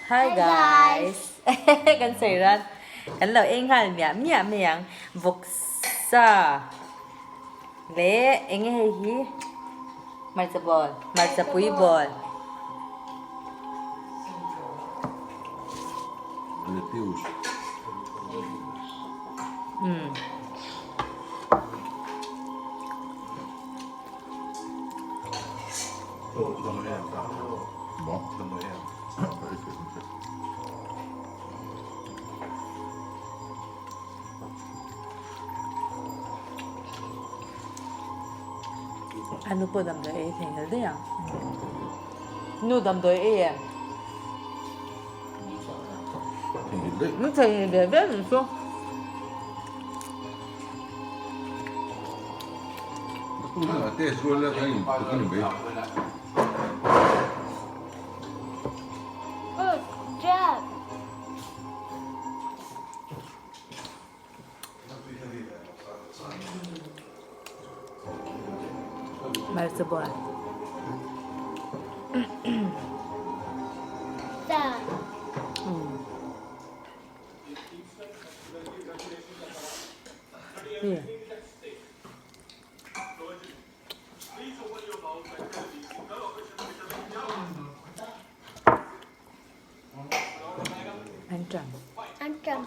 Hi guys! Kan sawi ran. Kan lo ei nghal miah miah mai ang. Vawksa leh eng nge hei hi? Hmarcha ball. Hmarcha pui ball. Lettuce. Umm. A nu pawh damdawi ei thei nghal daih ang. Nu damdawi ei em? Thei nghal ve ve ang chu. Hmarcha bual. Anṭam. Anṭam.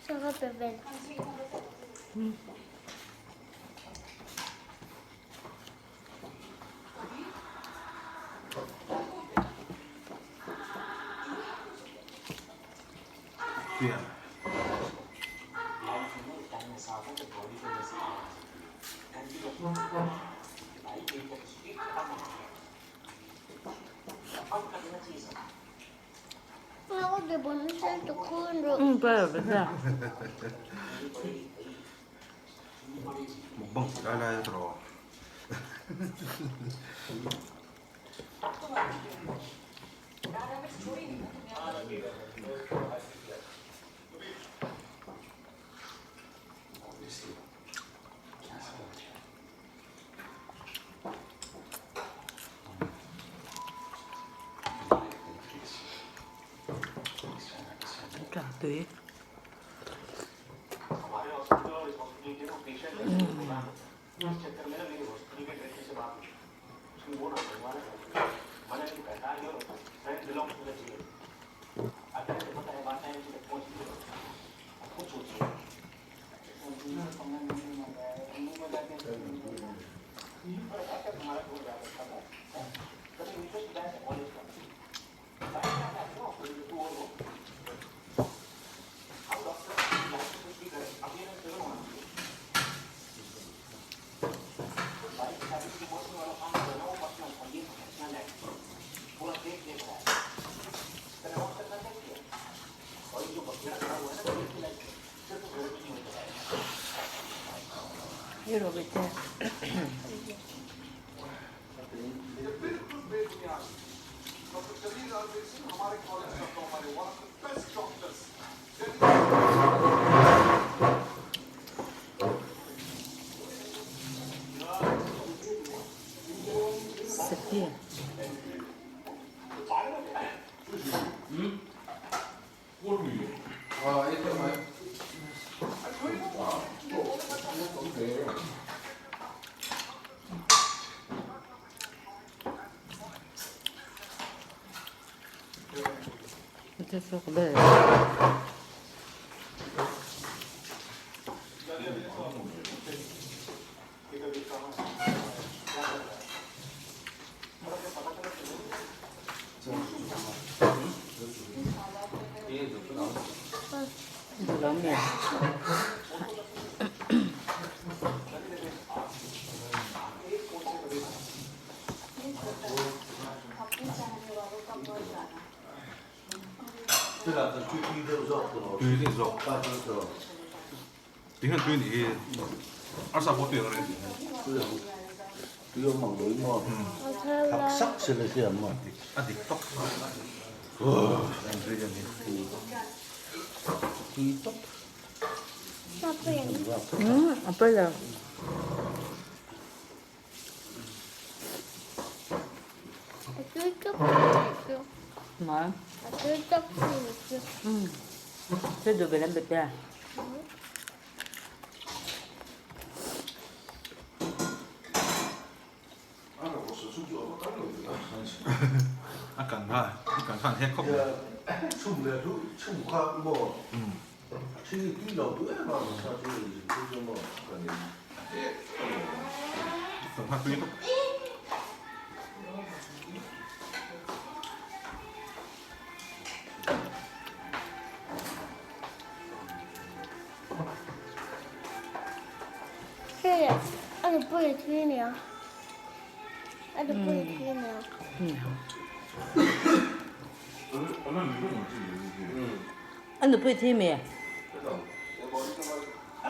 Sangha pe vel. Mukbang chi lai lai a tawh. Tui. Tui ni zawk. Ti hian tui nih hi arsa pawh tui ang reng. Tui awm ang dawi maw? Thak sak se la hria maw? A dik tawp. Tui tawp. Um a pawi lo. Ma. Um. Thil duh belh an pe pe. A kan kha a kan khan hek khawp mai. Sangha tui khawp. A nupui thi mi?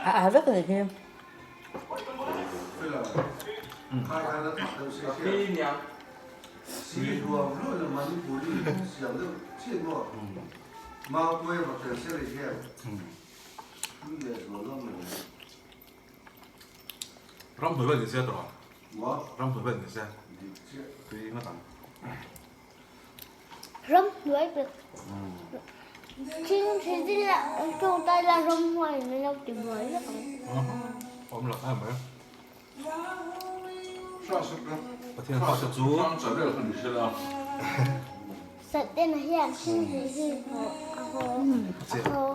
A vek a ni hi. Ram hnuai vel ni se tawh ram hnuai vel ni se tui ngawt ang. Ram hnuai ber thing thil la tawngtai la ram hnuai in an lo ti buai vek ang. Awm lo em mai. Pathian fate chu Satena hian thing thil hi a haw a haw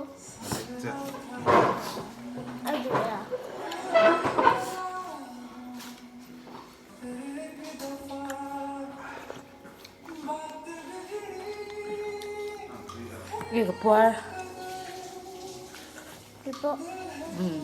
a duh a. Nge ka puar. Keipawh. Umm.